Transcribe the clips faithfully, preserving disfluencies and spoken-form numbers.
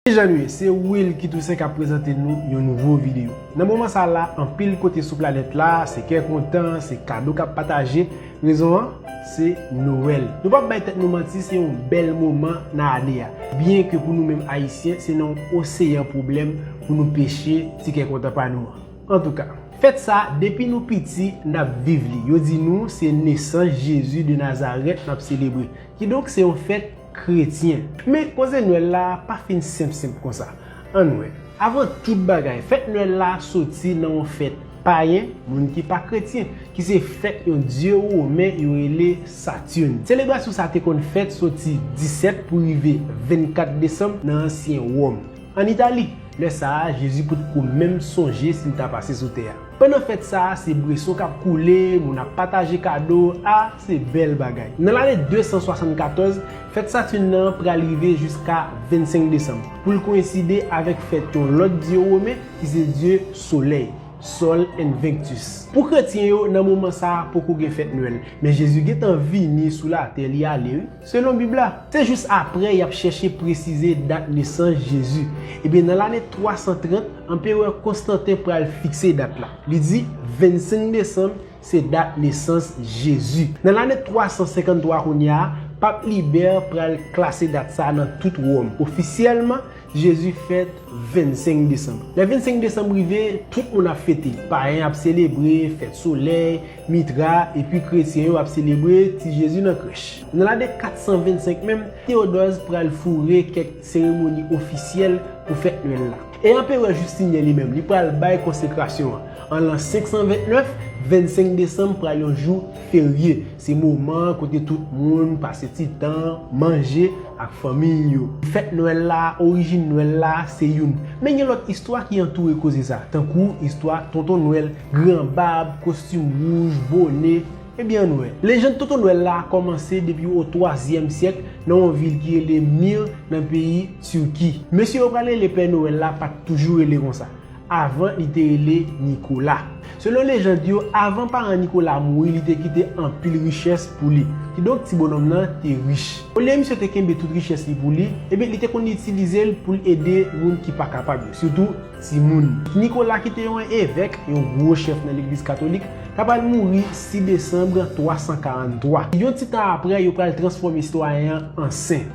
Jan nou ye, se Wilky Toussaint k ap prezante nou yon nouvo videyo. Nan moman sa la, anpil kote sou planèt la, se kè kontan, se kado k ap pataje. Rezon an, se Nwèl. Nou p ap bay tèt nou manti, se yon bèl moman nan ane a. Byenke pou nou menm Ayisyen, se nan yon oseyan pwoblèm pou nou peche ti kè kontan pa nou an. Antouka, fèt sa, depi nou piti, n ap viv li. Yo di nou se nesans Jezi de Nazarèt n ap selebre. Kidonk, se yon fèt kretyen. Men, koze Nwèl la pa fin senp senp konsa. Ann wè. Avan tout bagay, fèt Nwèl la soti nan yon fèt payen, moun ki pa kretyen, ki se fèt yon dye women yo rele Saturn. Selebrasyon sa te konn fèt soti disèt pou rive vennkat desanm nan ansyen Wòm. Ann Itali, lè sa a, Jezi potko menm sonje si l ta pase sou tè a. Pandan fèt sa a, se bweson k ap koule, moun ap pataje kado, a, se bèl bagay. Nan lane de san swasannkatòz, fèt Saturn nan pral rive jiska vennsenk desanm, pou l koyenside avèk fèt yon lòt dye women ki se dye solèy, Sol Invictus. Pou kretyen yo, nan moman sa a, poko gen fèt Nwèl, men Jezi gentan vini sou latè, li ale, wi. Selon Bib la, se jis apre y ap chèche presize dat nesans Jezi. Ebyen, nan lane twa san trant, Anperè Konstanten pral fikse dat la. Li di vennsenk desanm se dat nesans Jezi. Nan lane twa san senkanntwa kounye a, Pap Libè pral klase dat sa nan tout Wòm. Ofisyèlman, Jezi fèt vennsenk desanm. Lè vennsenk desanm rive, tout moun ap fete. Payen ap selebre fèt solèy, Mitra, epi kretyen yo ap selebre ti Jezi nan krèch. Nan lane kat san vennsenk menm, Teyodòs pral foure kèk seremoni ofisyèl pou fèt Nwèl la. E Anperè Jistinyen li menm, li pral bay konsekrasyon an. An lan senk san vennèf, vennsenk desanm pral yon jou ferye. Se moman kote tout moun pase ti tan, manje, ak fanmi yo. Fèt Nwèl la, orijin Nwèl la, se youn. Men gen lòt istwa ki antoure koze sa, tankou istwa Tonton Nwèl, gran bab, kostim wouj, bone, ebyen ann wè. Lejann Tonton Nwèl la kòmanse depi o twazyèm syèk nan yon vil ki rele Mir nan peyi Tiki. Mesye yo pral rele Pè Nwèl la pa t toujou rele konsa. Avan, li te rele Nikola. Selon lejand yo, avan paran Nikola mouri, li te kite anpil richès pou li. Kidonk, ti bonòm nan te rich. Olye misye te kenbe tout richès li pou li, ebyen, li te konn itilize l pou l ede moun ki pa kapab yo, sitou timoun. Nikola ki te yon evèk, yon gwo chèf nan legliz katolik, ta pral mouri sis desanm twa san karanntwa. Yon ti tan apre, yo pral transfòme sitwayen an an sen.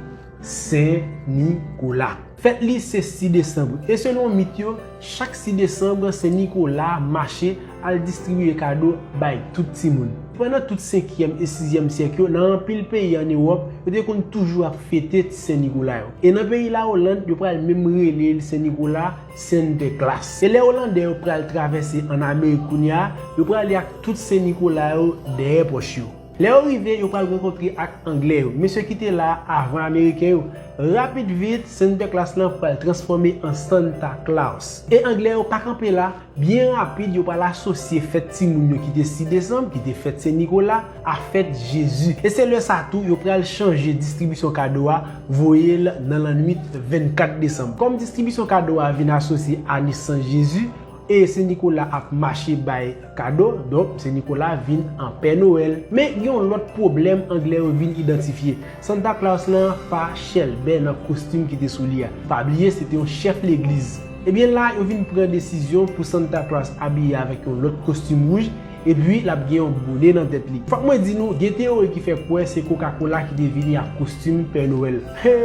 Sen Nikola. Fèt li se sis desanm. E selon mit yo, chak sis desanm, Sen Nikola mache al distribiye kado bay tout timoun. Pandan tout senkyèm e sizyèm syèk yo, nan anpil peyi ann Ewòp, yo te konn toujou ap fete Sen Nikola yo. E nan peyi Lawolann, yo pral menm rele l Sen Nikola, Sinterklaas. E lè Olandè yo pral travèse ann Amerik kounye a, yo prale ak tout Sen Nikola yo dèyè pòch yo. Lè yo rive, yo pral rankontre ak Anglè yo, mesye ki te la avan Ameriken yo. Rapid vit, Sinterklaas lan pral transfòme an Santa Claus. E Anglè yo pa kanpe la, byen rapid, yo pral asosye fèt timoun yo ki te sis desanm, ki te fèt Sen Nikola, a fèt Jezi. E se lè sa tou, yo pral chanje distribisyon kado a, voye l nan lannwit vennkat desanm. Kòm distribisyon kado a vin asosye a nesans Jezi, e Sen Nikola ap mache bay kado, donk Sen Nikola vin an Pè Nwèl. Men gen yon lòt pwoblèm Anglè yo vin idantifye. Santa Claus lan pa chèlbè nan kostim ki te sou li a. Pa bliye, se te yon chèf legliz. Ebyen la, yo vin pran desizyon pou Santa Claus abiye avèk yon lòt kostim wouj, epi l ap gen yon bone nan tèt li. Fòk mwen di nou, gen teyori ki fè kwè se Coca-Cola ki te vini ak kostim Pè Nwèl. He,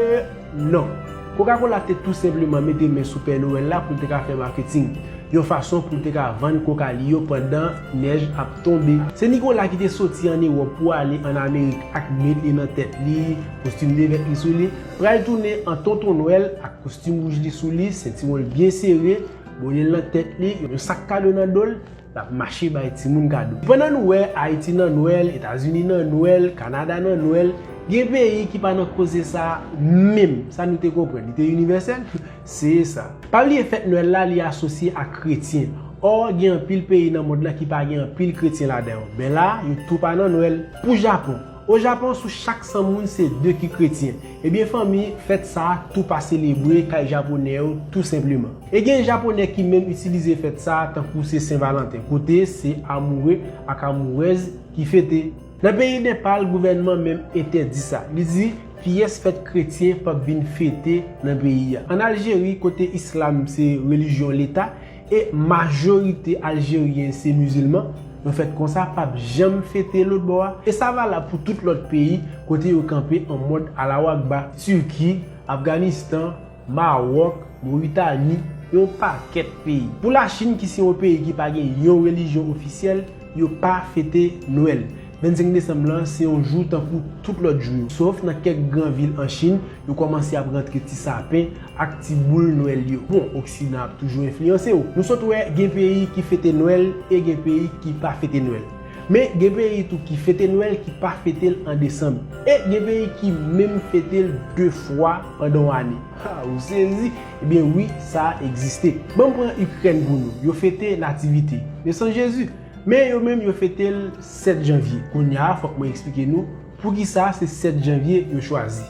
non. Coca-Cola te tou senpleman mete men sou Pè Nwèl la pou l te ka fè maketing, yon fason pou l te ka vann koka li yo pandan nèj ap tonbe. Sen Nikola ki te soti ann Ewòp pou ale ann Amerik ak met li nan tèt li, kostim de vèt li sou li, pral tounen an Tonton Nwèl ak kostim wouj li sou li, sentiwon l byen sere, bone l nan tèt li, yon sak kado nan do l, l ap mache bay timoun kado. Pandan nou wè Ayiti nan Nwèl, Etazini nan Nwèl, Kanada nan Nwèl, gen peyi ki pa nan koze sa menm. Sa nou te konprann, li te inivèsèl? Se sa. Pa bliye fèt Nwèl la, li asosye ak kretyen. Ò, gen anpil peyi nan mond lan ki pa gen anpil kretyen ladan yo. Men la, yo tou pa nan Nwèl. Pou Japon, O Japon, sou chak san moun, se de ki kretyen. Ebyen, fanmi, fèt sa a tou pa selebre kay Japonè yo, tou senpleman. E gen Japonè ki menm itilize fèt sa a tankou se Sen Valanten, kote se amoure ak amourèz ki fete. Nan peyi Nepal, gouvènman menm entèdi sa. Li di, Pyès fèt kretyen p ap vin fete nan peyi a. Ann Aljeri, kote islam se relijyon leta e majorite Aljeryen se mizilman, yon fèt konsa p ap janm fete lòtbò a. E sa valab pou tout lòt peyi kote yo kanpe an mòd Allahu Akbar, Tiki, Afganistan, Mawòk, Moritani, yon pakèt peyi. Pou Lachin, ki se yon peyi ki pa gen yon relijyon ofisyèl, yo pa fete Nwèl. Vennsenk desanm lan se yon jou tankou tout lòt jou yo, sof nan kèk gran vil an Chin, yo kòmanse ap rantre ti sapen ak ti boul Nwèl yo. Bon, Oksidan ap toujou enfliyanse w. Nou sot wè gen peyi ki fete Nwèl e gen peyi ki pa fete Nwèl. Men gen peyi tou ki fete Nwèl ki pa fete l an desanm. E gen peyi ki menm fete l de fwa pandan yon ane. Ha, ou sezi? Ebyen wi, sa egziste. Ban m pran Ikrèn pou nou. Yo fete Nativite, nesans Jezi. Men yo menm yo fete l sèt janvye. Kounye a, fòk mwen eksplike nou poukisa se sèt janvye yo chwazi.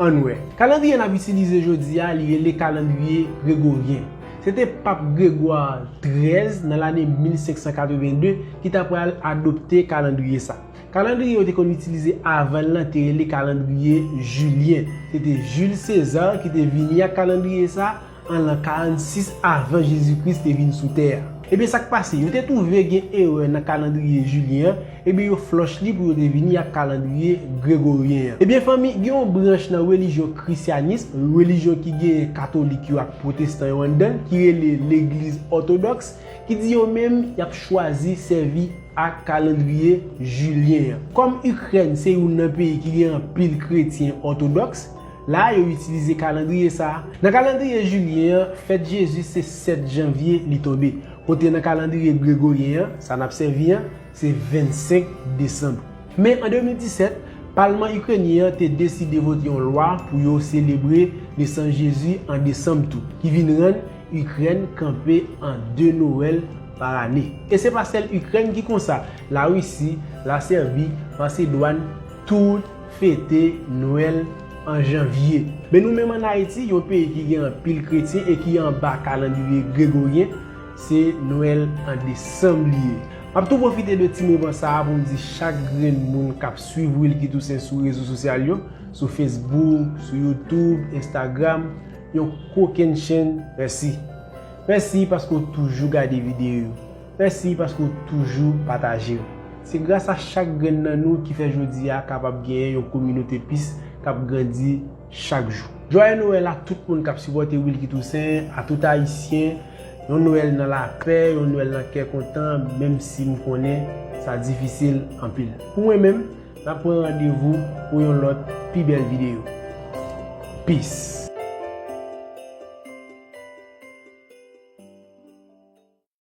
Ann wè. Kalandriye n ap itilize jodi a, li rele kalandriye gregoryen. Se te Pap Gregwa trèz nan lane mil senk san katreven de ki ta pral adopte kalandriye sa. Kalandriye yo te konn itilize avan l lan te rele kalandriye jilyen. Se te Jules César ki te vini ak kalandriye sa an lan karannsis avan Jezi Kris te vin sou tè a. Ebyen, sa k pase? Yo te twouve gen erè nan kalandriye jilyen an, ebyen, yo flòch li pou yo te vini ak kalandriye gregoryen an. Ebyen, fanmi, gen yon branch nan relijyon krisyanis, relijyon ki gen katolik yo ak pwotestan yo anndan l, ki rele legliz òtodòks, ki di yo menm y ap chwazi sèvi ak kalandriye jilyen an. Kòm Ikrèn se youn nan peyi ki gen anpil kretyen òtodòks, la yo itilize kalandriye sa a. Nan kalandriye jilyen an, fèt Jezi se sèt janvye li tonbe. Kote nan kalandriye gregoryen an, sa n ap sèvi an, se vennsenk desanm. Men an de mil disèt, palman ikrenyen an te deside vote yon lwa pou yo selebre nesans Jezi an desanm tou, ki vin rann Ikrèn kanpe an de Nwèl pa ane. E se pa sèl Ikrèn ki konsa. Larisi, Lasèbi, Masedwàn, tout fete Nwèl an janvye. Men nou menm ann Ayiti, yon peyi ki gen anpil kretyen e ki anba kalandriye gregoryen, se Nwèl an desanm li ye. M ap tou pwofite de ti moman sa a pou m di chak grenn moun k ap swiv Wilky Toussaint sou rezo sosyal yo, sou Facebook, sou YouTube, Instagram, yon kokennchenn mèsi. Mèsi paske w toujou gade videyo yo. Mèsi paske w toujou pataje yo. Se gras a chak grenn nan nou ki fè jodi a kapab genyen yon kominote pis k ap grandi chak jou. Jwaye Nwèl a tout moun k ap sipòte Wilky Toussaint, a tout Ayisyen, yon Nwèl nan lapè, yon Nwèl nan kè kontan, menm si m konnen sa difisil anpil. Pou mwen menm, n ap pran randevou pou yon lòt pi bèl videyo. Peace.